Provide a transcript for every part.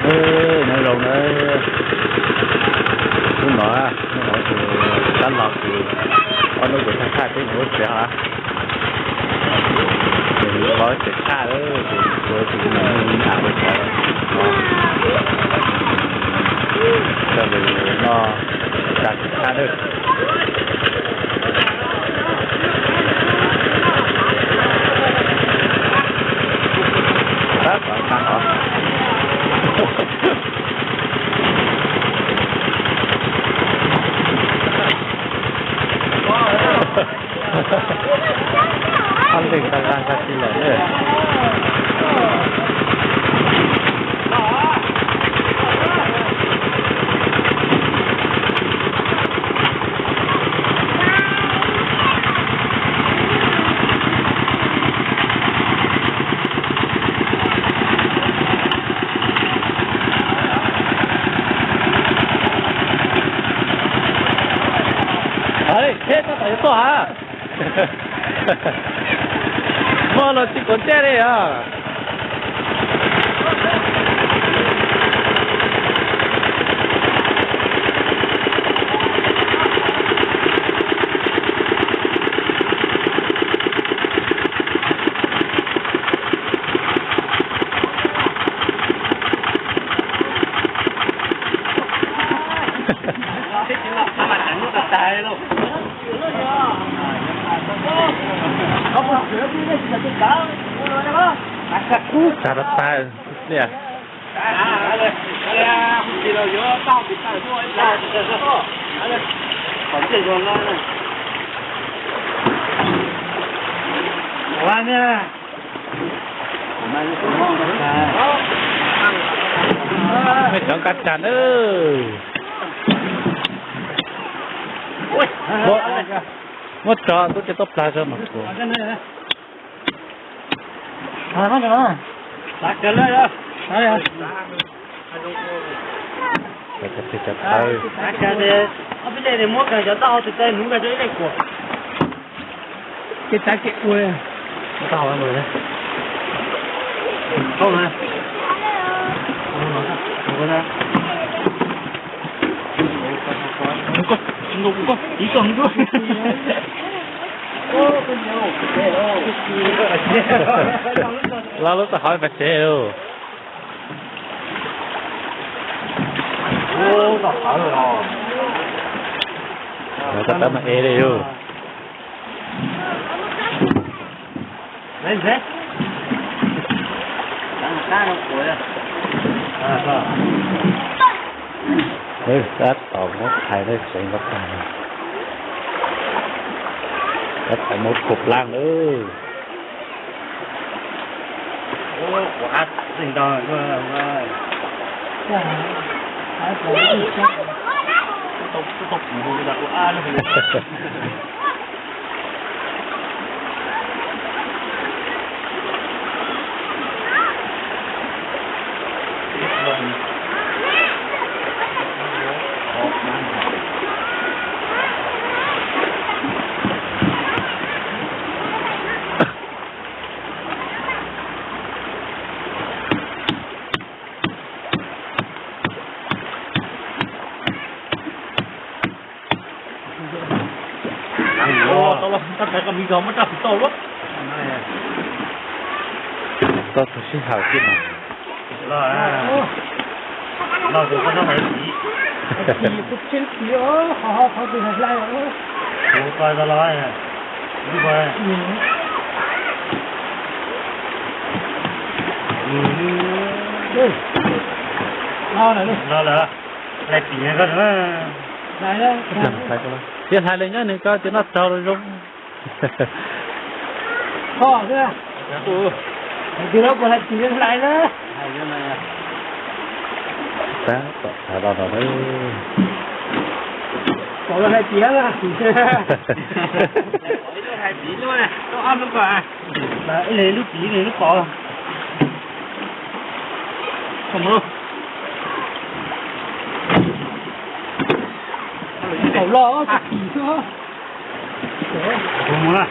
Nyob zoo na, hnub no, hnub no ces sab laug ces ob hnub ces thaj thaj peb mus ua tsev hos. Ces los tsev thaj lawm ces mus ua tsev, mus ua tsev no, coj lus noj tsa tsev thaj lawm. Tab tom tag hov. Ob leeg tag zaj tag tsi lawm na. Tsheb tab tom yuav tuaj ha. Muaj los tsis kuav ntsej li os. Tsav tag tag li. Mej cov kab tsag na. Muab tso tub tsis tuaj plag tso mas kuv. Los lub txoj hauv pais tsev lauj. Tab tab mas ev li lauj. Tab tom muab thaiv lawm, tsev nkaus tag. Tab tom muab khuam plaab lawm. Tau tug sij hawm thiab no. Tsis hlais li nyob nws ko ces noj raug zoo. Tab tom txav los no. Lub pim lub pov. Tau los xwb. Kuv mus na.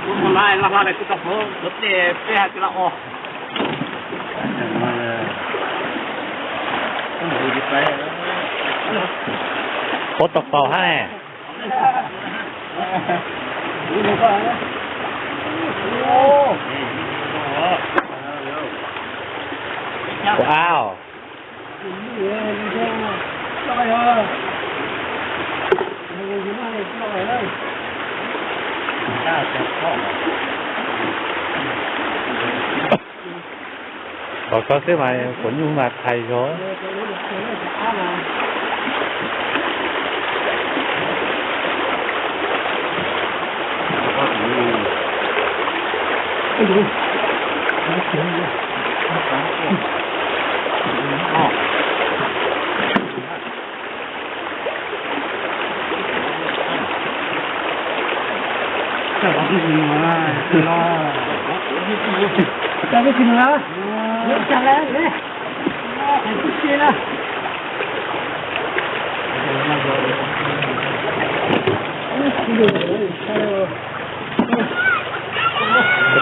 Kuv mus na, los hlo kuv tau hauv, kuv tej peb hais tias los os. Puab tau faus hab ne. Ua au. Kom koj xwb mas kuv nyuj mas thaiv zog.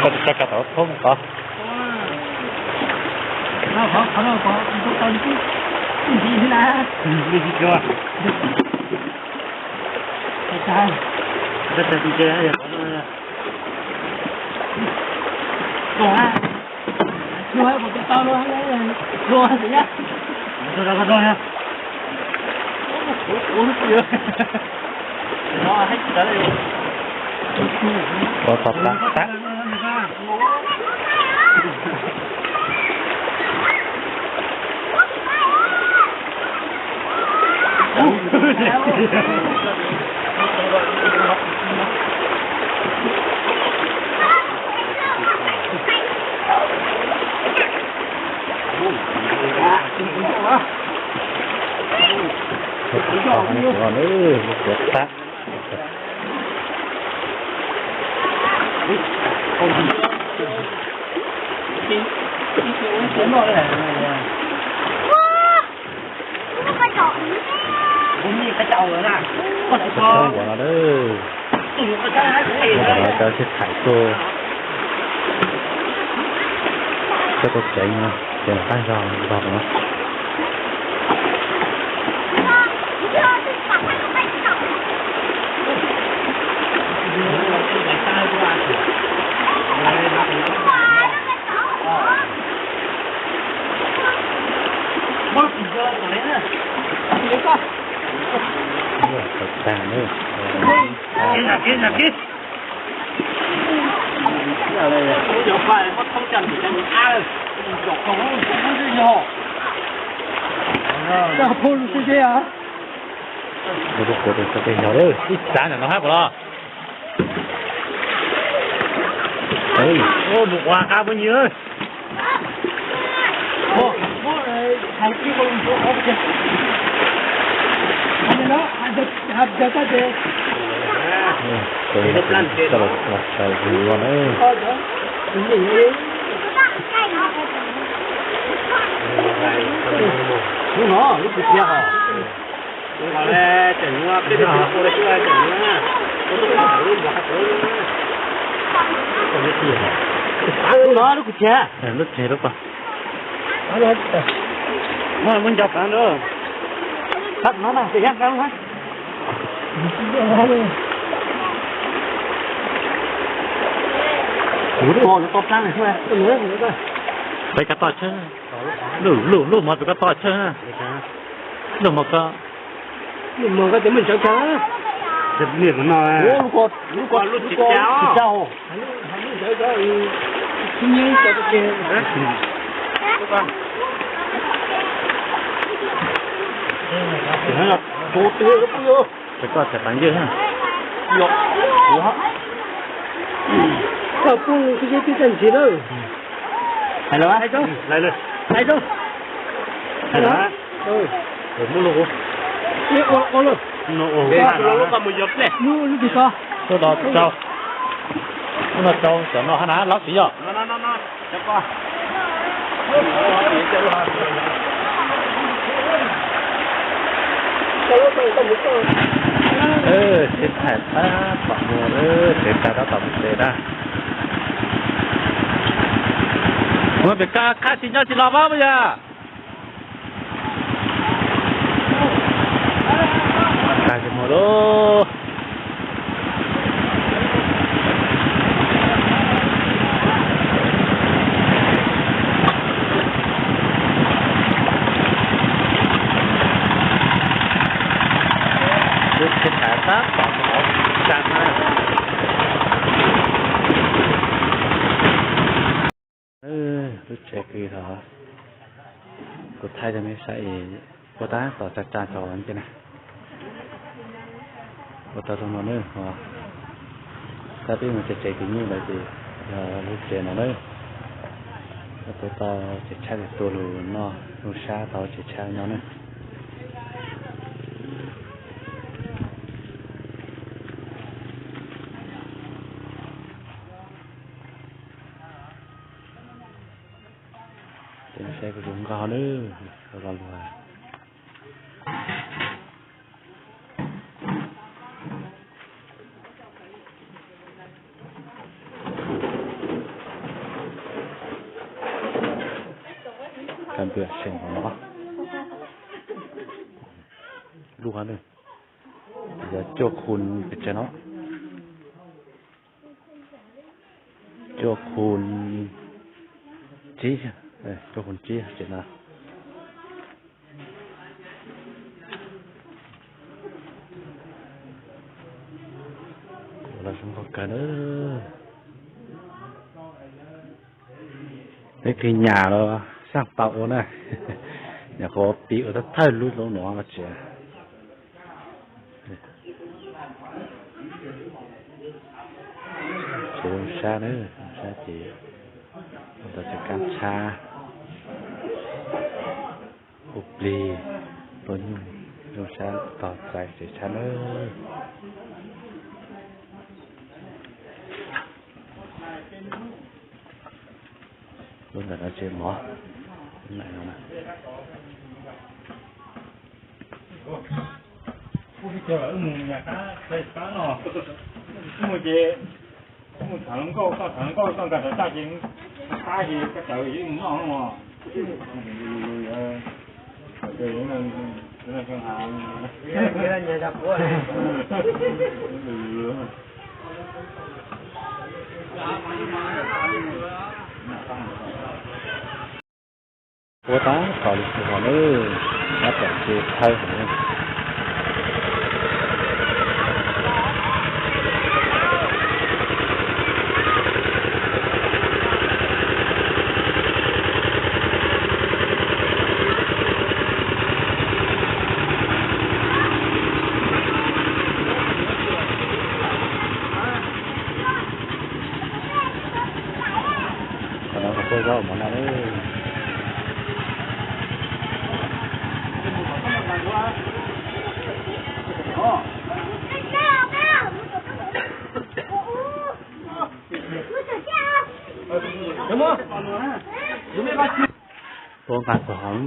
Koj tsis tso kav tom thoob ko. Ua tau tag tag. Cov no thiaj thaij tuaj, tuaj tau tsev no, ces qab zog zog no. Ib txav ntawm no hab puas los? Nws ua qab muab nyiv. Lub no lub kws thiab hos. Lub no lub kws thiab. Lub tsev lub ko. Muab nco pab lub. Tab no na, tab no na. Peb koj toj tsheb. Lub, lub, lub mov peb koj toj tsheb. Lub mov koj. Lub mov koj ces muaj ntawd tsheb. Lub ko, lub ko, lub ko tsis tau. Ces koj txhais qeev ywj. Koj pub kuv yeb twb tag ntxiv lawm. Hais los, hais los, hais los. Muab lub, lub twg ko, lub no rau, lub no rau cov no hab na, laub txiv yog. Sib thaij tab tom mus, sib thaij tab tom mus tsev na. Ua pem koj qab tsis nyob tsis los pab puas yog? Mus lauj. Lub tsheb thav tab tom mus hauv tsa na. Lub tsev kws thaum kuv thaij rau mej saib es ua tab tom tsa tsa tso ntej na. Ua tau zoo no na, tab peb mus tsev tsev kws nyuj lawm ces yog lub tsev no na. Tab peb tau tsev tshab tua lug noj zoo sab tau tsev tshab nyob na. Ces saib kuv zoo nkauj na, los lug. Kab npua seem no, lub qhov no yog cuaj khu pes tsawg no. Cuaj khu tsib, cuaj khu tsib tsev no. Los zoo nkauj kawg na. Peb kws nyam los saaj tau ua na, nyuam qhuav piv ua thawj thawj lub lub nuav tsev. Tsev zoo sab na, zoo sab ces ua tau tsev kaab tshab, ua plig, ua nyuj, zoo sab tog txais tsev tshab na. Lub ntawm no tsev mov, lub ntawm no na. Kuv tsis tau wb mus nyas qab, qab no, wb mus ces wb mus tham hluas nkauj, koj tham hluas nkauj koj nkag rov txaj ces qab ces koj tawm wb mus noj no. Ua tab tom lug xwb hov na, tab tom tsev thawj hov na. Qhov no kuj zaub mov noj na. Tuab nqaj txog hov.